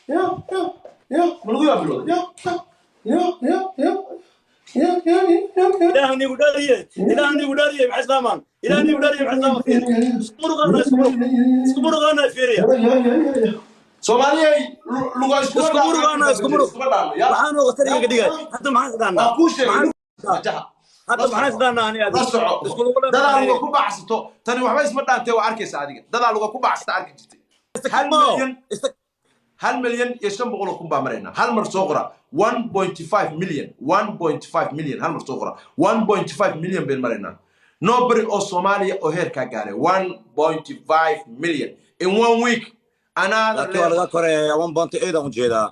Ya, ya, ya, ma lagu yaa bilowday? Ya, ya, ya, ya, ya, ya, ya, ya, ya. Ilaah nigu dhaariye, Ilaah nigu dhaariye, maxay islaamaan? Ilaah nigu dhaariye, maxay islaamaan? Fiiri, isku muruqaana, isku muruq, isku muruqaana, fiiriya. Soomaaliyay, luga iskuma Isku muruqaana, isku muruq. Iskuma dhaano ya. Waxaan oo qatariga ka dhigay hadda, maxaan isdhaannaa? Waa kuu sheegay jaha. Hadda maxaan isdhaannaa ani La adiga? soco. Isku lugu Dadaa luga ku bacsato, tani waxba isma dhaantee, waa arkaysa adiga. Dadaa luga ku bacsata arki jirtay. 1 milyan, 1,500,000 baa maraynaa. Hal mar soo qora 1.5 million, 1.5 million. Hal mar soo qora 1.5 million bayn maraynaa. Nobody oo Soomaaliya oo heerkaa gaaray 1.5 million in one week. Another Laakiin waa level. Laga koreeya 1.8 aan ujeedaa,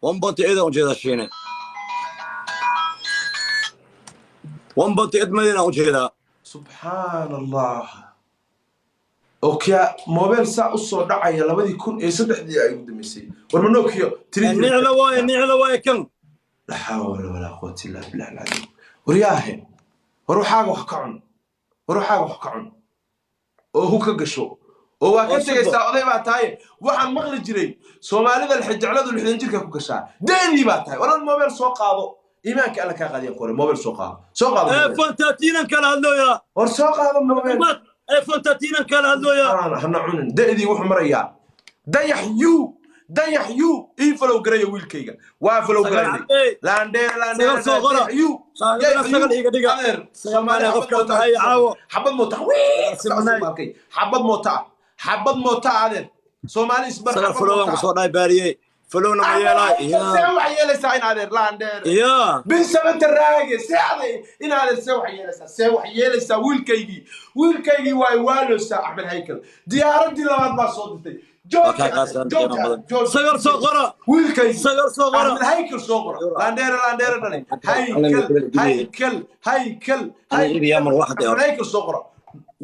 1.8 aan ujeedaa, Shiine. 1.8 million aan ujeedaa. Subxaan Allah, Nokia mobile saa u soo dhacaya 2003-dii ay ugu dambeysay. War ma Nokia? Nicla waaye, nicla waaye kan. La xawla walaa quwata illa billah alcadiim. Waryaahe, war waxaaga wax ka cun, war waxaaga wax ka cun oo hu ka gasho oo waa ka Oo sugo. Tegaysaa, oday baa tahay. Waxaan maqli jiray Soomaalida lixijecladu 60 jirka ku gashaa. Deedii baa tahay. Waran mobile soo qaado, iimaanka Alla kaa qaadiyan kore. Mobile soo qaado, soo qaado mobile. iPhone 13 kala hadlooyaa. War soo qaado mobile. iPhone 13 kala hadlooyaa. Hana cunin. Da'dii wuxuu marayaa. Dayax yu, Dayax yu, ii follow garaya wiilkayga. Waa follow Sagal garaynay. Cabdi. Laandheer, laandheer. Sagal soo qora. Dayax yu. Saaxiibada sagal iga dhiga. Adeer. Sagal maanay qof kale tahay caawo. Xabad moota. Simanay. Xabad moota, xabad moota, adeer. Soomaali isbar. Sagal follow-an kusoo dhahay baariyey, followna ma yeelaa? See Ya. wax yeelaysaa in adeer, laandheer? Ya. Bin samanta raage, see aday in adeer, see wax yeelaysaa, see wax yeelaysaa? Wiilkaygii, wiilkaygii waa waaloosaa. Axmed Haykal diyaaradii labaad baa soo dirtay. Waa kaa qaasaan qiimo badan. Sagal soo qora. Wiilkaygii. Sagal soo qora. Axmed Haykal soo qora. Laandheere, laandheere dhalay. Haykal, Haykal, Haykal. Axmed Haykal soo qora,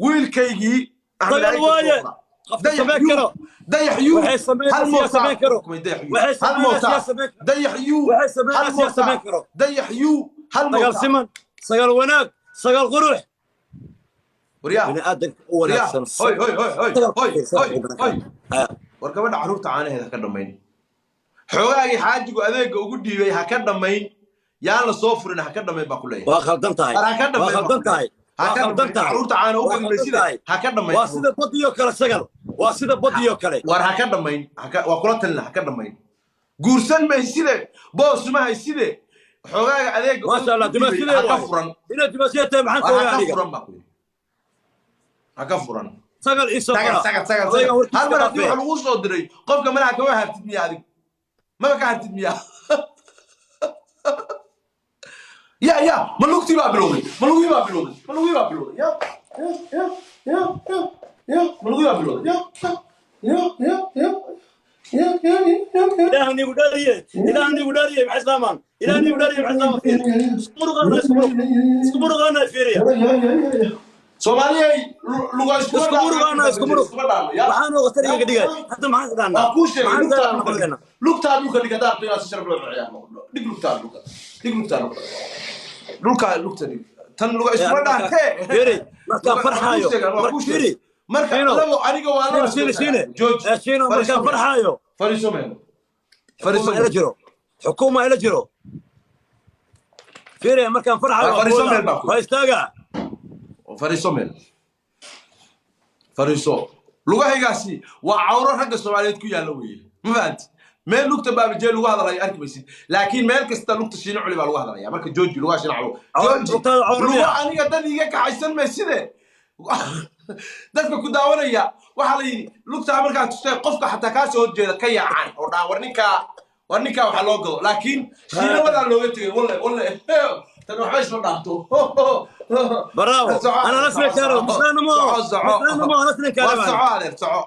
wiilkaygii Axmed Sagal Haykal soo waaye. qora. Qofka samayn karo. Dayax yu. Waxay samaynaysaa Hal moota. samayn karo. Dayax yu. Waxay Hal moota. samaynaysaa samayn karo. Dayax yu. Waxay samaynaysaa Hal moota. samayn karo. Dayax yu, hal Sagal moota. siman, sagal wanaag, sagal qurux. Waryaa. Bini aadamka u wanaagsan. Hoy, hoy, hoy, hoy. Sagal. Hoy, hoy, hoy. War gabadha carruurta caanaheeda ha ka dhammayn. Xoogaagii xaajigu adeega ugu dhiibay ha ka dhammayn. Yaan la soo furin, ha ka dhammayn baa ku leeyahay. Waa khaldan tahay. War ha ka Waa dhammayn. khaldan tahay. Ha Waa ka khaldan dhammayn. tahay. Carruurta caana u Waa gadi khaldan mayside. tahay. Ha ka dhammayn. Waa sida badiyoo kale, sagal waa sida badiyoo kale. War ha ka dhammayn. Waa kula talina, ha ka dhammayn. Guursan mayside, boos ma hayside, xoogaaga adeega Maasha Allah. ugu dhiibay Dimaashadee ha ka waaye. furan. Inaad dimaashadee tahay, maxaan ka War ogaa ha ka aniga? furan baa ku yidhi, ha ka furan. Sagal ii soo Sagal. qora. Sagal, sagal. Odaygan Sagal. warkiisa Hal mar haddii dhaafee. waxa lagu soo diray qofka malaha kama hartid miya? Adigu maba ka hartid miya? Ya, ya, ma lugtii baa bilowday? Ma lugii baa bilowday? Ma lugii baa bilowday? Ya, ya, ya, ya, ya, ya, ma lugii baa bilowday? Ya, ya, ya, ya, ya, ya, ya, ya, ya. Ilaah nigu dhaariye, Ilaah nigu dhaariye, maxay islaamaan? Ilaah nigu dhaariye, maxay islaamaan? Fiiri, isku muruqaana, isku muruq, isku muruqaana, fiiriya. Soomaaliyay, luga iskuma Isku muruqaana, isku muruq. Iskuma dhaano ya. Waxaan oo qatariga ka dhigay hadda, maxaan isdhaannaa? Waa kuu sheegay. Maxaan Lugtaa isdhaannaa dhulka dhig. qolkeena? Lugtaa dhulka dhig haddaad rabto inaad si sharaf loo ciyaarno. Dhig lugtaa dhulka dhig, lugtaa dhulka, dhulkaa lugta dhig. Tan luga iskuma dhaantee. Fiiri, markaan farxaayo. Waa kuu sheegay. Fiiri. Marka Shiino. labo aniga waa laba. Shiino, Shiine. Jooji. Shiino, markaan farxaayo. Fariiso meel. Fariiso Fariiso. Ila jiro, xukuuma ila jiro. Fiiri, markaan farxaayo. Waa fariiso meel baa ku- Waa istaaga. Fariiso meel, fariiso. Lugahaygaasi waa cawro ragga Soomaaliyeed ku yaalla weeye, ma fahanti? Meel lugta Baabijee lagu hadalayo arki maysid, laakiin meel kasta lugta Shiino Culi baa lagu hadalaya. Marka jooji lugaha Shiino Culi. Jooji. Lugtaada cawro Lugo miya? Aniga dad iiga kaxaysan mayside. Dadka ku daawanaya waxaa la yidhi lugtaa markaa tustay qofka xataa kaa soo horjeeda ka yaacaan oo dhaan, war ninkaa, war ninkaa waxaa loo gado. Laakiin Shiino wadaa looga tegay. Walle, walle, tan waxba isma dhaafto. Bravo. Soco. Ana lasna kaaro. Mislaanimo. Soco, soco. Mislaanimo lasna kaaro. War soco, adeer, soco.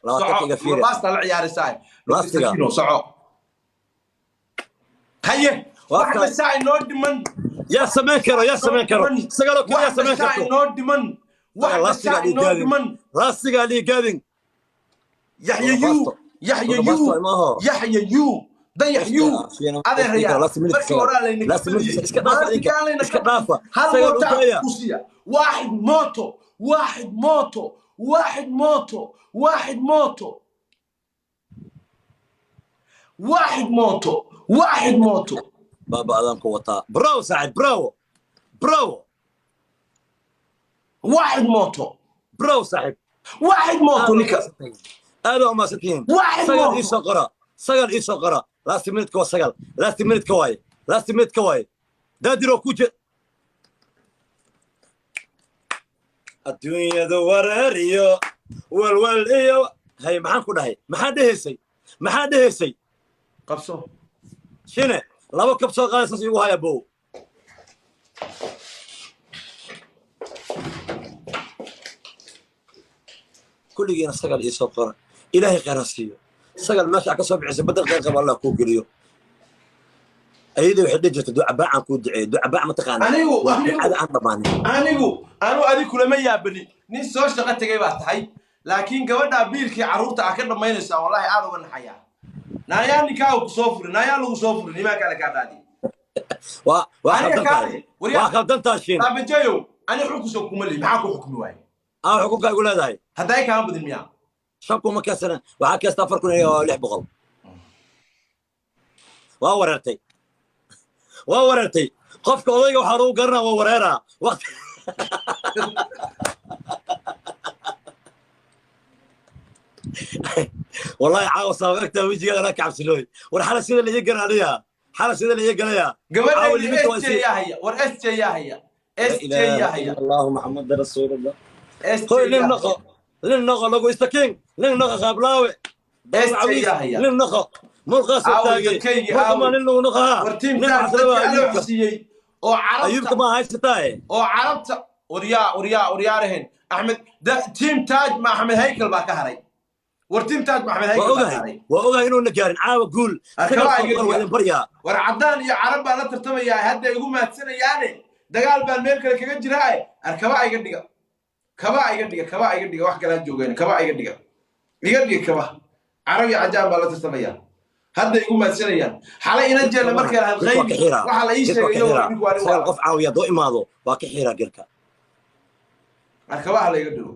20 iga Soco. Fiiri. Baasta la ciyaaraysaa. Laastiga. Soco haye. Waa Wax tahay. dhashaa inoo dhiman. Yaa samayn karo? Yaa samayn karo? Sagaloo kale yaa Wax samayn dhashaa karto? inoo dhiman. Wax Laastiga dhashaa inoo liigaadin. dhiman. Laastiga liigaadin. Yaxya yu, Yaxya yu, Yaxya yu, Dayax yu, adeerayaal, markii horaa laynaga badiyey. Iska dhaafa idinka. Maalintii laynaga Iska dhaafa. Hal Sagal moota udaaya. ku siiya. Waaxid mooto, waaxid mooto, waaxid mooto, waaxid mooto. Waaxid mooto, waaxid mooto. Baaba, adaan ku wataa. Bravo saaxib, bravo, bravo. Waaxid mooto. Bravo saaxib. Waaxid mooto ninka. Aad u mahadsantihiin. Waaxid Sagal. mooto. Iisoo qora sagal, iisoo qora. Last minute waa sagal, last minute ka waaye, last minute ka waaye. Daadiroo ku je adduunyadu wareer iyo walwal iyo hay. Maxaan ku dhahay? Maxaa dhehaysay? Maxaa dhehaysay? Qabso. Shine laba kab soo qaada, saas igu haya bow. Kulligiina sagal iisoo qora. Ilaahay khayr ha siiyo. Sagal, meesha ka soo bixisay badal khayr qaba Allah kuu geliyo. Ayada waxay dhihi jirtay ducabaacan kuu duceeyo. Ducabaac ma taqaana? Anigu Waa anigu ducada aan dhammaanin. Anigu anu adig kulama yaabani, nin soo shaqo tegay baa tahay, laakiin gabadhaa biilkii carruurta aa ka dhammaynaysaa, wallahi aad uga naxayaa. Naayaa ninkaaga ku soo furin, naayaa lagu soo furin, nimaa kale kaa qaadi. Waa Aniga khaldan tahay. kaali waryaa. Waa khaldan tahay, Shiin. Baabajeeyow, ani xukunso kuma lihi, maxaa ku xukmi waaye? Aa, xukunkaa igu leedahay. Hadday kaama badin miyaa? 5,000 ma keensana, waxaa keesta 4,600. Waa wareertay, waa wareertay. Qofka odayga waxaa lagu garanaa waa wareeraa waqti. Wallahi caawa sabab egtaa wejigaada anaa kacabsilooy. War xala sida la ii galayaa, xala sida la ii galayaa. Caawa Gabadhaydi liminta waa S J yaa haya? War S J yaa haya? La S J yaa ilaaha haya? ila Allahu, Maxamada rasuulullah. S J Hoy, nin yaa noqo, haya? Nin noqo lagu istakiin, nin noqo qaablaawe. S J yaa haya? Nin noqo murqaas Aaway taage. dadkaygii, Murqa maa aaway. nin lagu noqo haa. War Nin tiimkaan waxsada dadkii alla ayuubka wax siiyey oo ayuubka carabta ma haysataaye. Oo carabta, waryaa, waryaa, waryaaraheen Axmed tiim Taaj ma Axmed Haykal baa ka haray? War tiim Taaj ma Axmed Waa Haykal baa ka ogahay. haray? Waa ogahay inuuna gaarin caawa guul. Sagal Arkabaa soo iga qor, waa dhiga. idin baryaa. War caddaan iyo carab baan la tartamayaa, hadda igu maadsanayaane, dagaal baan meel kale kaga jiraae. Arkabaa iga dhiga, kabaa iga dhiga, kabaa iga dhiga. Wax kalaa joogeen, kabaa iga dhiga, iga dhiga kaba. Carab iyo cajaan baan la tartamayaa, hadda igu maadsanayaan. Xalay ina jeella markay lahayd Girka waa ka qaybi xiraa. waxaa la ii Girka waa sheegay ka iyagoo xiraa. ninku waa nin Sagal waa qof caawiya haddoo imaado waa ka xiraa girka. Arkabaha la iga dhigo.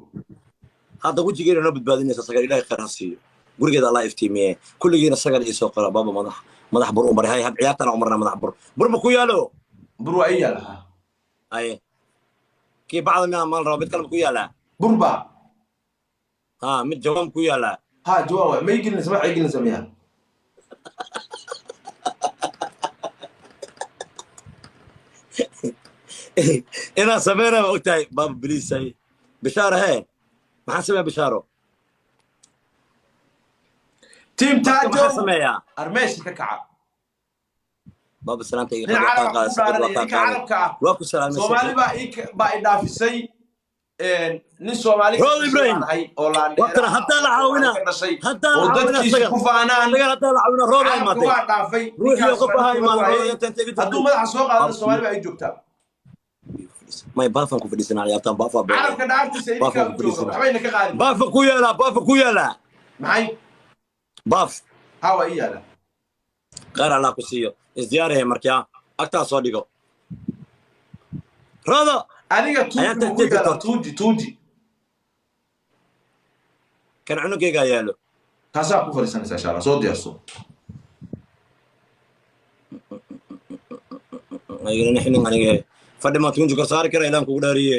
Hadda wejigeena noo badbaadinaysa sagal. Ilaahay khayr ha siiyo, gurigeeda Allah iftiimiye. Kulligiina sagal iisoo qora. Baaba, madax madax bur u maray. Hay, had ciyaartana u marnaa. Madax bur, bur ma ku yaalo? Bur waa ii yaala. Aye, kii bacda miyaa maal raba? Mid kale ma ku yaalaa? Bur baa. Ha, mid jawaan ma ku yaalaa? Ha, jawaan waay. Ma ii gelinaysa? Ma ii gelinaysa miyaa? Inaan sameynaa ma ogtahay? Baaba, biliisay. Bishaaro hee, maxaan sameeyaa bishaaro? Tiim Marka maxaan Taajow sameeyaa? Armeesha ka kaca. Baaba, salaanta iga Nin qad, waa kaa carab qaaday ku sakad, waa dhaaranaya kaa ninka qaaday. carabka ah. Waa ku salaamay Soomaali sakad. baa ii baa i dhaafisay. Nin Soomaali ka Rood dhashay Ibrahim. baan ahay oo laandheera Waqtina ah haddaa la oo Soomaali caawinaa, ka dhashay haddaa la oo caawinaa dadkiisu sagal. ku faanaan. Sagal haddaa la caawinaa, roob ay Carabka imaatay. waa dhaafay. Ruuxiyo Ninkaas qof waa ahaa ninkii imaada waayey. rooda inta inta iga Hadduu jirtay. madaxa soo qaadana, Soomaali baa ii joogtaa. May baafan ku fadhiisanaa ciyaartaan, baafaa beelay. Carabka dhaartiisa idinkaa Baafan u ku jooga. fadhiisanaa. Waxbayna ka qaadin. Baafa ku yaalaa, baafa ku yaalaa. Maxay? Baaf. Ha, waa ii yaala. Khayr Allah ku siiyo. Isdiyaarahe markaa agtaa soo dhigo roodo. Adiga Ayaa tuuji ma ku tagtay yaala? doctor. Tuuji, tuuji. Kan cunugaygaa yaalo. Taasaa ku fadhiisanaysa insha Allah, soo diyaarso. Anigana xinin aniga fadhi maan tuunji kor saari kara, ilaan kugu dhaariye.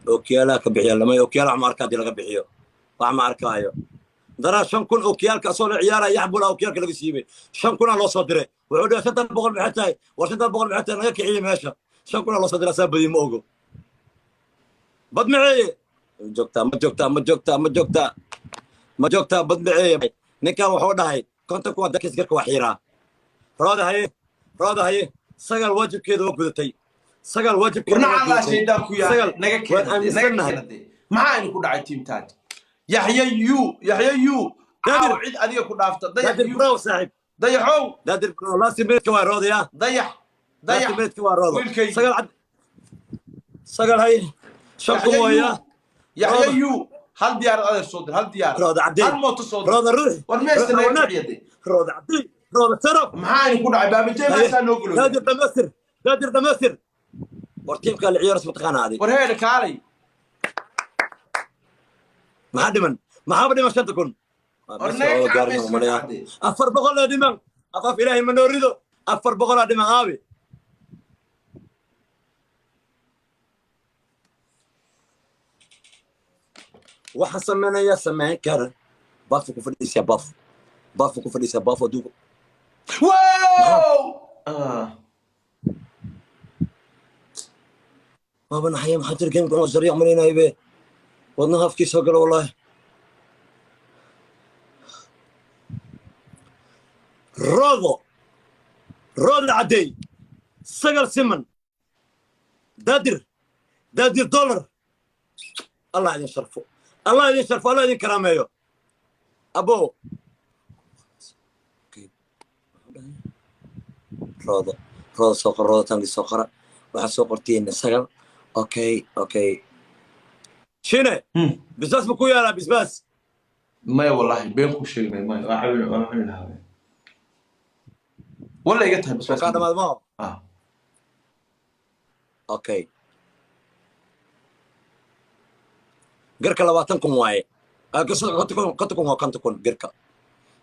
Okiyaalaa ka bixiya lamay okiyaal wax ma arka. Haddii laga bixiyo wax ma arkaayo. Daraa 5,000 okiyaalka asoo la ciyaaraya yaxbula okiyaalka laga siibay. 5,000-aa loo soo diray. Wuxuu dhahay 500 maxay tahay? War 500 maxay tahay? Naga kiciye meesha. 5,000-aa loo soo diray, asaa badiye ma ogo. Bad maceeye joogtaa? Ma joogtaa? Ma joogtaa? Ma joogtaa? Ma joogtaa? Bad maceeye. Ninkan wuxuu dhahay 50,000 waa dakis garka waa xiiraa. Rooda haye, rooda haye. Sagal waajibkeeda waa gudatay. Sagal waajibkeeda Warna waa Allah gudatay. shaydaan ku yahay. Sagal Naga waan keenade, naga aaminsannahay. keenade. Maxaa aynu ku dhacay tiim Taaj? Yaxya yu, Yaxya yu. Daadir. Caaw cid adiga ku dhaafta dayax Daadir. Yu. Bravo saaxiib. Dayaxow. Daadir bravo. Last minute waa roodaya. Dayax, dayax. Last minute waa roodo. Wiilkaygi. Sagal cad, sagal hay, 5,000 Yaxya yu. Waaya. Yaxya Rooda. yu, hal diyaarad adeer soo dir, hal diyaarad. Rooda caddeey. Hal mooto soo dir. Rooda ruux. War meesha Rooda naga wanaag. kiciyade. Rooda caddeey, rooda sharaf. Maxaa aynu ku dhacay baabajey? Haye. Maasaa noo gulowday. Daadir dhamaystir, daadir dhamaystir. War tiimka la ciyaaraysa mataqaanaa adi? War heedha kaalay. Maxaa dhiman? Maxaaba dhiman 5,000? War naga kac meesha, naga kacdee. 400 aa dhiman. Afaaf Ilaahay ma noo rido. 400 aa dhiman aabi. Waxaan samaynayaa samayn kara. Baafu ku fadhiisaa, baaf baafu ku fadhiisaa, baaf adduunka. Wow! Ah. Waaba naxaya. Maxaa jira? Gameka inuu sariic malaynayo be, wadnaha afkiisa galo wallahi. Roodo roodo caddeey, sagal siman, daadir daadir dollar. Allah idin sharfo, Allah idin sharfo, Allah idin karaameeyo. Abo roodo roodo soo qor, roodo tangi soo qora. Waxaa soo qortiin sagal. Okay, shine. Bisbaas ma ku yaalaa bisbaas? Maya, wallahi been kuu sheegmay, maya. Waa cabin, waa cuni lahaa walla iga tahay basbaas. Kaa dhamaad maho. Ah. Okay, garka 20,000 waaye. Ah, 50,000, 50,000 waa 50,000 garka.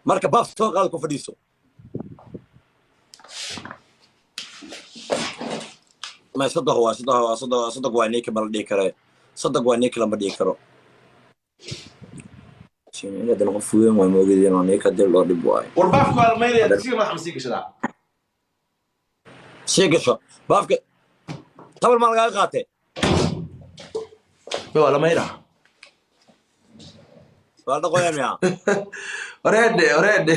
Marka baaf soo qaado, ku fadhiiso. May, soddon waa soddon, waa soddon, soddon waa ninka ma la dhihi kare. Soddon waa ninka lama dhihi karo. Inadan qof weyn waa moogidin oo ninka dil loo dhib waayo. War baafku waa la maynaya, digsiga madaxa ma sii gashadaa? Sii gasho baafka. Tabar maa lagaaga qaatay? Waa la maynaa. Waa la dhaqoyaa miyaa? Wareedhe, wareedhe.